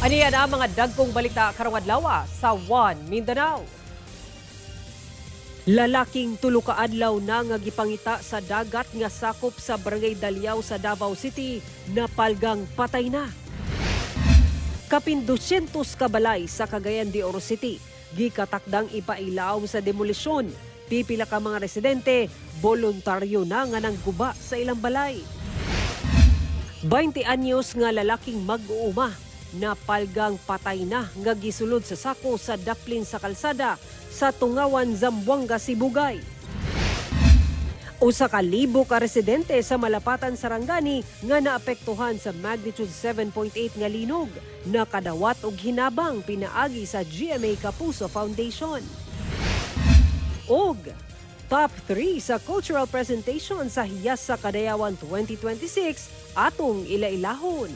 Aniya na ang mga dagkong balita karong adlaw sa One Mindanao. Lalaking 3 ka adlaw na nga gipangita sa dagat nga sakop sa Barangay Daliao sa Davao City, napalgang patay na. Kapin 200 ka balay sa Cagayan de Oro City gikatakdang ipailawom sa demolisyon. Pipila ka mga residente voluntaryo na nga nangguba sa ilang balay. 20 anyos nga lalaking mag-uuma, napalgang patay na nga gisulod sa sako sa daplin sa kalsada sa Tungawan, Zamboanga, Sibugay. 1,000 ka residente sa Malapatan, Sarangani nga naapektuhan sa magnitude 7.8 nga linog, nakadawat og hinabang pinaagi sa GMA Kapuso Foundation. Og top 3 sa cultural presentation sa Hiyas sa Kadayawan 2026 atong ilailahon.